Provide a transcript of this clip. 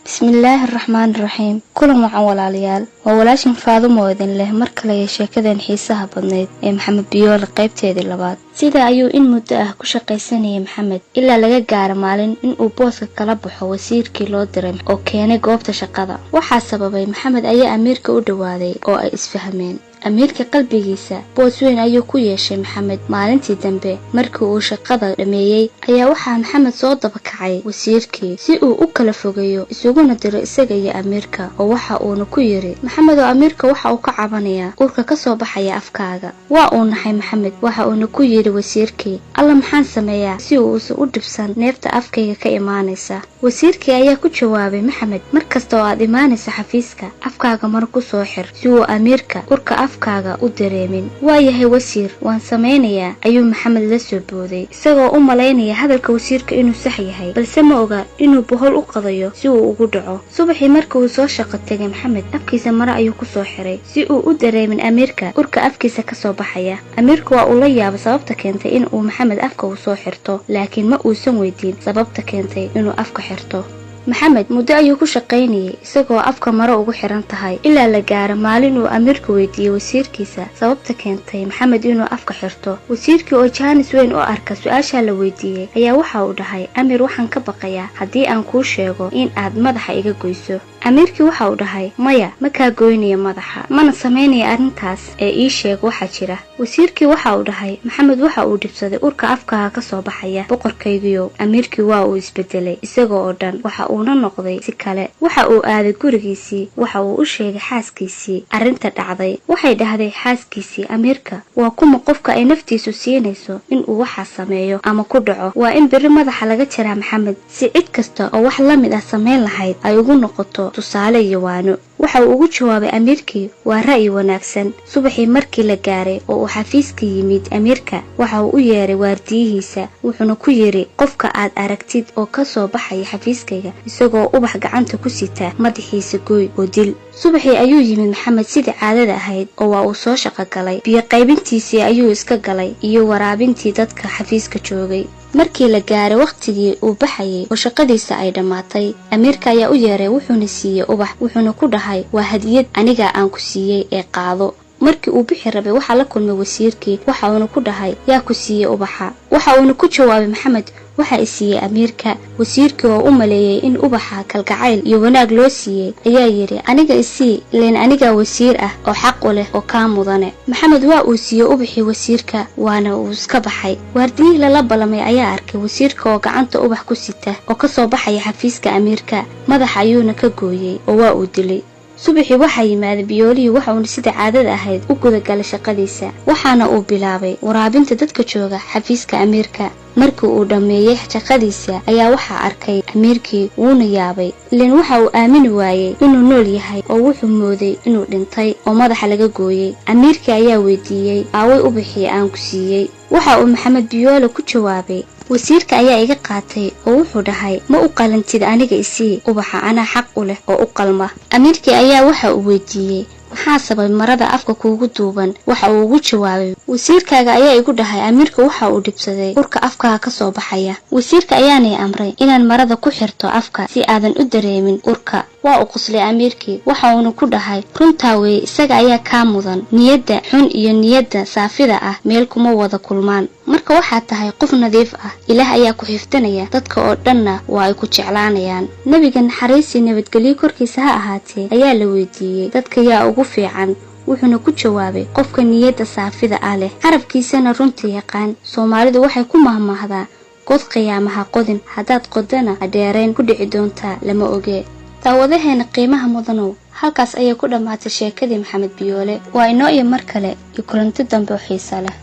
Bismillaahi raxmaani raxiim. Kulan wacan, walaalayaal. Waa walaashin Faadumo oo idin leh mar kale ee sheekadeen xiisaha badnayd ee Maxamed Biyoole, qaybteedii labaad. Sida ayuu in muddo ah ku shaqaysanayay Maxamed, ilaa laga gaaro maalin inuu booska kala baxo wasiirkii loo diray oo keenay goobta shaqada. Waxaa sababay, Maxamed ayaa amiirka u dhowaaday oo ay isfahmeen. Amiirka qalbigiisa boos weyn ayuu ku yeeshay Maxamed. Maalintii dambe markii uu shaqada dhameeyey ayaa waxaa Maxamed soo dabakacay wasiirkii si uu u kala fogeeyo, isuguna diro isaga iyo amiirka, oo waxa uuna ku yidhi: "Maxamed oo amiirka waxa uu ka cabanayaa urka ka soo baxaya afkaaga." Waa uu naxay Maxamed, waxa uuna ku yidhi wasiirkii: "Alla, maxaan sameeyaa si uusan u dhibsan neefta afkayga ka imaanaysa?" Wasiirkii ayaa ku jawaabay Maxamed: "Mar kasta oo aad imaanayso xafiiska, afkaaga mar ku soo xir si uu amiirka urka afkaaga u dareemin." "Waa yahay wasiir, waan samaynayaa," ayuu Maxamed la soo booday, isagoo u malaynaya hadalka wasiirka inuu sax yahay, balse ma oga inuu bohol u qadayo si uu ugu dhaco. Subaxii marka uu soo shaqo tegay Maxamed, afkiisa mare ayuu kusoo xiray si uu u dareemin amiirka urka afkiisa kasoo baxaya. Amiirku waa uu la yaaba sababta keentay in uu Maxamed afka uu soo xirto, laakiin ma uusan weydiin sababta keentay inuu afka xirto. Maxamed muddo ayuu ku shaqaynayay isagoo afka maro ugu xiran tahay, ilaa la gaaro maalin uu amiirku weydiiyey wasiirkiisa sababta keentay Maxamed inuu afka xirto. Wasiirkii oo jaanis weyn u arka su-aashaa la weydiiyey ayaa waxa uu dhahay: "Amiir, waxaan ka baqayaa haddii aan kuu sheego in aad madaxa iga goyso." Amiirkii waxa uu dhahay: "Maya, ma kaa goynayo madaxa, mana samaynaya arrintaas, ee ii sheeg waxa jira." Wasiirkii waxa uu dhahay: "Maxamed waxa uu dhibsaday urka afkaaga ka soo baxaya, boqorkaygiyow." Amiirkii waa uu isbedelay isaga oo dhan, waxa uuna noqday si kale. Waxa uu aaday gurigiisii, waxa uu u sheegay xaaskiisii arrinta dhacday. Waxay dhahday xaaskiisii: "Amiirka waa kuma qofka ay naftiisu siinayso inuu waxaa sameeyo ama ku dhaco? Waa in berri madaxa laga jaraa Maxamed, si cid kasta oo wax la mid ah samayn lahayd ay ugu noqoto tusaale iyo waano." Waxa uu ugu jawaabay amiirkii: "Waa ra'yi wanaagsan." Subaxii markii la gaaray oo uu xafiiska yimid amiirka, waxa uu u yeeray waardiyihiisa, wuxuuna ku yidhi: "Qofka aad aragtid oo ka soo baxaya xafiiskayga isagoo ubax gacanta ku sita, madaxiisa gooy oo dil." Subaxii ayuu yimid Maxamed sidii caadada ahayd, oo waa uu soo shaqo galay. Biyo qaybintiisii ayuu iska galay iyo waraabintii dadka xafiiska joogay. Markii la gaaray wakhtigii uu baxayay oo shaqadiisa ay dhammaatay, amiirka ayaa u yeeray, wuxuuna siiyey ubax, wuxuuna ku dhahay: "Waa hadiyad aniga aan ku siiyey ee qaado." Markii uu bixi rabay waxaa la kulmay wasiirkii, waxa uuna ku dhahay: "Yaa ku siiyey ubaxa?" Waxa uuna ku jawaabay Maxamed: "Waxa i siiyey amiirka." Wasiirkii oo u maleeyey in ubaxa kalgacayl iyo wanaag loo siiyey ayaa yidhi: "Aniga isii, ileen anigaa wasiir ah oo xaq u leh oo kaa mudane." Maxamed waa uu siiyey ubaxii wasiirka, waana uu iska baxay. Waardiyihii lala ballamay ayaa arkay wasiirka oo gacanta ubax ku sita oo kasoo baxaya xafiiska amiirka. Madaxa ayuuna ka gooyey oo waa uu dilay. Subaxii waxaa yimaaday biyoolihii, waxa uuna sida caadada ahayd u gudagalay shaqadiisa, waxaana uu bilaabay waraabinta dadka jooga xafiiska amiirka. Markii uu dhammeeyey shaqadiisa ayaa waxaa arkay amiirkii, wuuna yaabay, ileen waxa uu aamini waayey inuu nool yahay oo wuxuu mooday inuu dhintay oo madaxa laga gooyey. Amiirkii ayaa weydiiyey: "Aaway ubaxii aan ku siiyey?" Waxa uu Maxamed Biyoole ku jawaabay: "Wasiirka ayaa iga qaatay oo wuxuu dhahay: 'Ma u qalantid, aniga isii ubaxa, anaa xaq u leh oo u qalma.'" Amiirkii ayaa waxa uu weydiiyey: "Maxaa sababay marada afka kuugu duuban?" Waxa uu ugu jawaabay: "Wasiirkaaga ayaa igu dhahay amiirka waxa uu dhibsaday urka afkaaga ka soo baxaya. Wasiirka ayaanay amray inaan marada ku xirto afka si aadan u dareemin urka." Waa uu qoslay amiirkii, waxa uuna ku dhahay: "Runtaa weeye, isaga ayaa kaa mudan. Niyadda xun iyo niyadda saafida ah meel kuma wada kulmaan. Marka waxaad tahay qof nadiif ah, Ilaah ayaa ku xifdinaya, dadka oo dhanna waa ay ku jeclaanayaan." Nebiga, naxariisii nabadgelyo korkiisa ha ahaatee, ayaa la weydiiyey dadka yaa ugu fiican, wuxuuna ku jawaabay: "Qofka niyadda saafida ah leh, carabkiisana runta yaqaan." Soomaalidu waxay ku mahmaahdaa: "God qiyaamaha qodin, haddaad qodana hadheerayn ku dhici doontaa lama ogee." Daawadaheena qiimaha mudanow, halkaas ayay ku dhammaatay sheekadii Maxamed Biyoole. Waa inoo iyo mar kale iyo kulanti dambe oo xiisa leh.